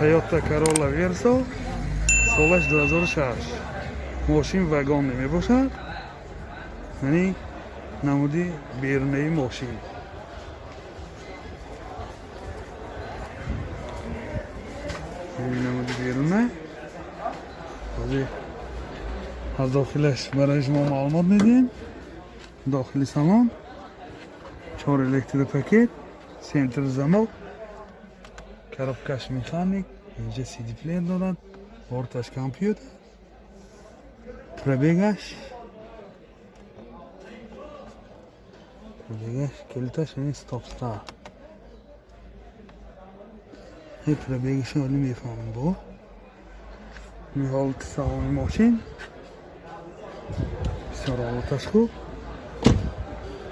Toyota Corolla Verso, солаш 2006. Мошин вагон мебошад. Яъне намуди берунаи мошин. Намуди беруна. Ҳозир аз дохилаш барои шумо маълумот медиҳем. Дохили салон чор электропакет, центр замок, коробкаш механик, инҷа CD-плеер дорад, борташ компютер, пробегаш, калиташ ин стоп-старт. Ин пробегаш оли мефаҳмам бо. Ин ҳолати салони мошин. Бисёр ҳолаташ хуб.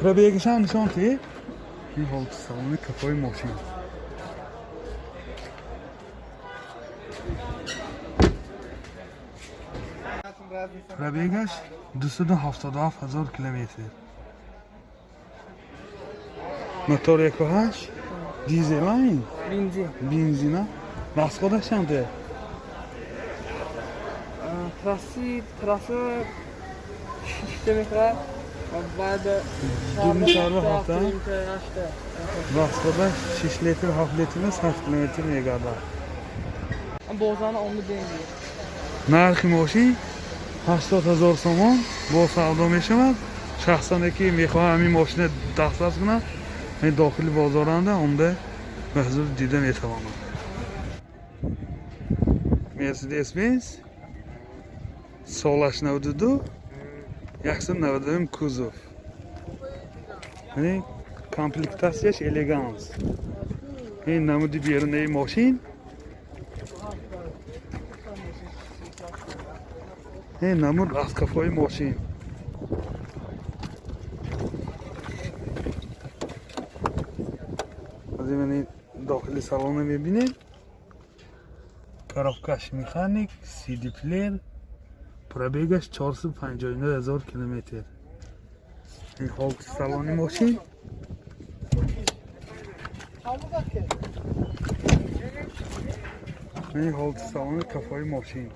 Пробегашам нишон тиҳед. Ин ҳолати салони кафои мошин. Пробегаш 277 ҳазор километр. Мотор 1.8, дизел ин? Бензин. Бензина. Расходаш чанде? Трассы 6 метр ва баъд Дурни шаҳрро ҳафта? Расходаш 6 литр, 7 литр, 100 километр мегардад. Бозани омад бензин. Нархи мошин 80 ҳазор сомон, бо савдо мешавад. Шахсоне ки мехоҳад ҳамин мошина дастрас кунад, ин дохили бозоранда омда ба ҳузур дида метавонад. Мерседес Бенз, солаш 92, 192 кузов. Яъне комплектатсияш элеганс. Ин намуди берунаи мошин. Ин намуд аз қафои мошин. Аз ин дохили салона мебинем. Коробкаш механик, CD плеер, пробегаш 459 ҳазор километр. Ин ҳолати салони мошин. Ин ҳолати салони кафои мошин.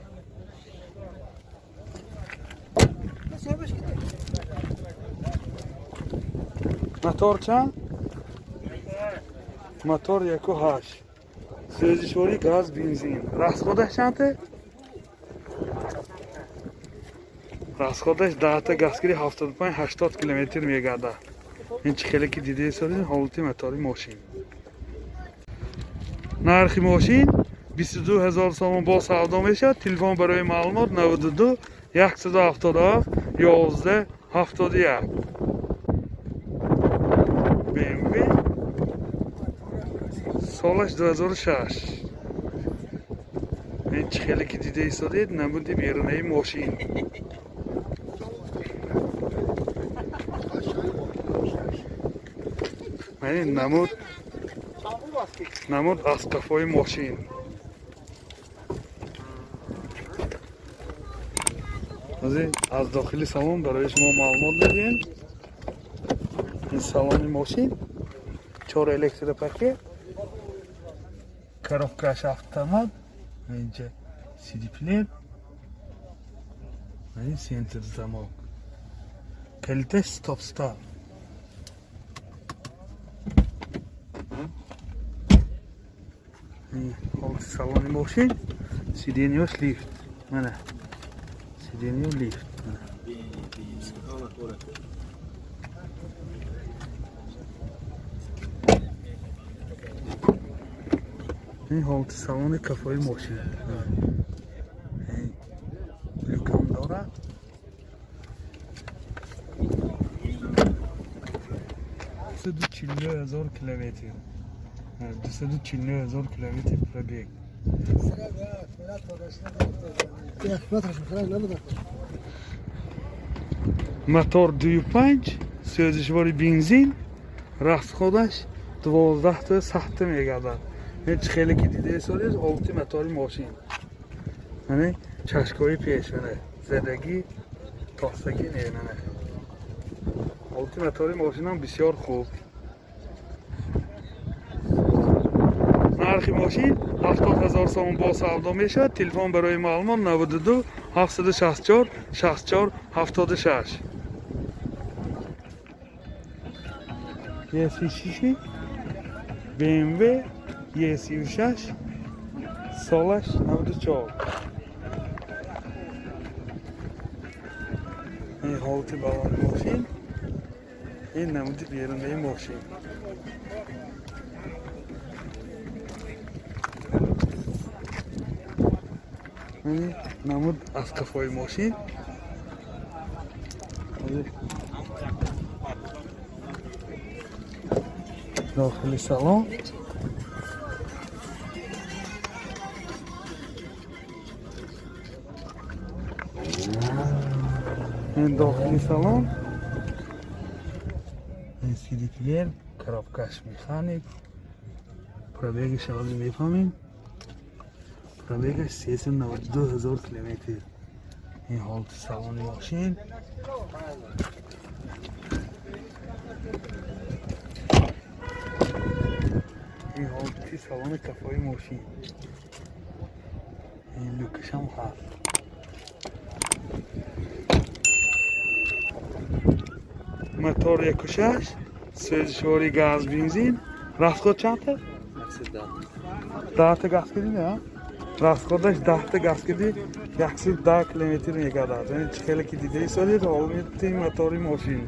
Мотор чанд? Мотор 1.8. Сӯзишворӣ газ, бензин. Расходаш чанте? Расходаш 10 та газгири 75-80 километр мегардад. Ин чӣ хеле ки дида истодем, ҳолати мотори мошин. Нархи мошин 22 ҳазор сомон, бо савдо мешавад. Телефон барои маълумот 92 177 11 71. BMW, солаш 2006. Ин чӣ хеле ки дида истодед, намуди берунаи мошин. Яъне намуд аз қафои мошин. Ҳозир аз дохили салон барои шумо маълумот медиҳем. Ин салони мошин, чор электропакет, коробкаш автомат, инҷа CD-плеер, ин центр замок, калиташ стоп-старт. Ин ҳолати салони мошин, сиденьёш лифт, мана сиденьё лифт, мана. Ин ҳолати салони кафои мошин. Ин люкам дорад. 249 ҳазор километр. 249 ҳазор километр пробег. Метраш мехарай намедад. Мотор 2.5, сӯзишвори бензин, расходаш 12 та сахта мегардад. Ин чӣ хеле ки дида истодед, ҳолати мотори мошин. Яъне чашкҳои пеш, мана, задагӣ, тостагӣ не, мана. Ҳолати мотори мошинам бисёр хуб. Нархи Нархи мошин 70 ҳазор сомон бо савдо мешавад. Телефон барои маълумот 92 764 64 76. Е36 BMW Е36, солаш 94. Ин ҳолати баланди мошин, ин намуди берунаи мошин. Ин намуд аз қафои мошин. Дохили салон. Ин дохили салон. Ин CD плеер, коробкаш механик. Пробегаш ҳозир мефаҳмем. Пробегаш 392 ҳазор километр. Ин ҳолати салони мошин. Ин ҳолати салони кафои мошин. Ин люкашам ҳаст. Мотор 1.6, сӯзишвори газ, бензин. Расход чандта? 10 та газ кардӣ, а? Расходаш 10 та газ кардӣ, 110 километр мегардад. Яъне чӣ хеле ки дида истодед, ҳолати мотори мошин.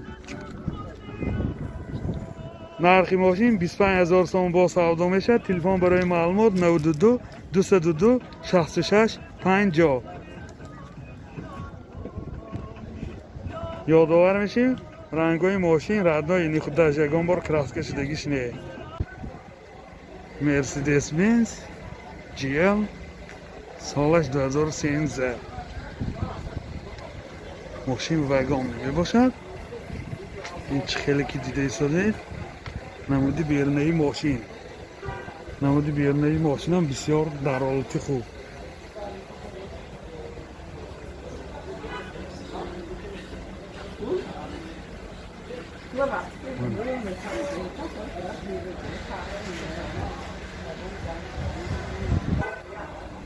Нархи мошин 25 ҳазор сомон бо савдо мешавад. Телефон барои маълумот 92 202 66 50. Ёдовар мешем, рангҳои мошин родной, ини худаш ягон бор краска шудагиш не. Мерседес Бенз GL, солаш 2013. Мошин вагон мебошад. Ин чӣ хеле ки дида истодед, намуди берунаи мошин. Намуди берунаи мошинам бисёр дар ҳолати хуб.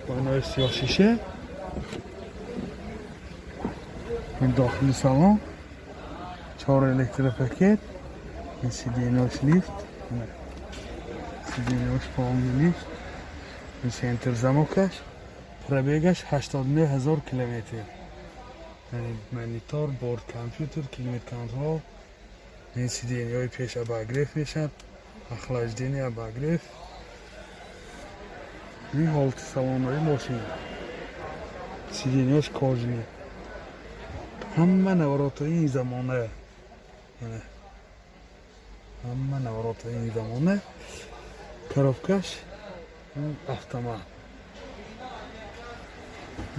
Ойнаи сиёҳшиша. Ин дохили салон. Чор электропакет. Ин сиденьош лифт. Сиденьош полный лифт. Ин центр замокаш. Пробегаш 89 ҳазор километр. Яъне монитор, борт компютер, климат контрол. Ин сиденьои пеш обогрев мешавад. Охлаждение, обогрев. Ин ҳолати салонҳои мошин. Сиденьош кожаный. Ҳама наворотҳои ин замона. Ҳама наворотҳои ин замона. Коробкаш автомат.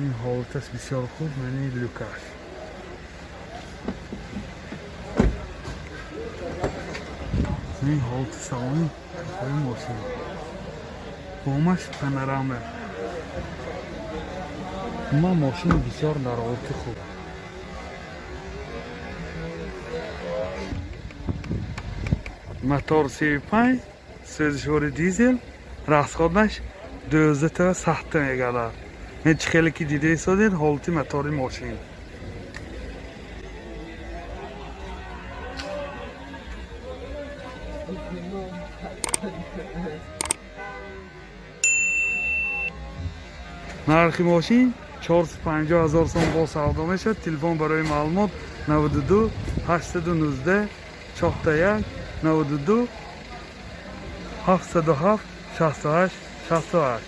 Ин ҳолаташ бисёр хуб, мани люкаш. Ин ҳолати салони ҳои мошин. Бомаш панорама. Ма мошин бисёр дар ҳолати хуб. Мотор 35, сӯзишвори дизел, расходаш 12 та сахта мегардад. Ин чӣ хеле ки дида истодед, ҳолати мотори мошин. Нархи мошин 450 ҳазор сом бо савдо мешавад. Телефон барои маълумот 92 819 41, 92 707 68 68.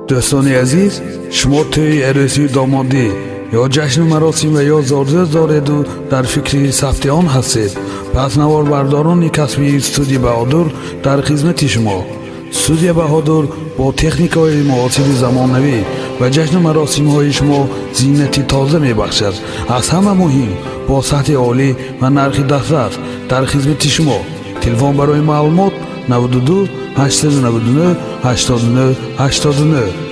Дӯстони азиз, шумо тӯи арӯсию домодӣ ё ҷашну маросим ва ё зодрӯз дореду дар фикри сабти он ҳастед, пас наворбардорони касбии студия Баҳодур дар хизмати шумо. Студия Баҳодур бо техникаҳои муосири замонавӣ ва ҷашну маросимҳои шумо зинати тоза мебахшад. Аз ҳама муҳим, бо сатҳи олӣ ва нархи дастрас дар хизмати шумо. Телефон барои маълумот 92 899 89 89.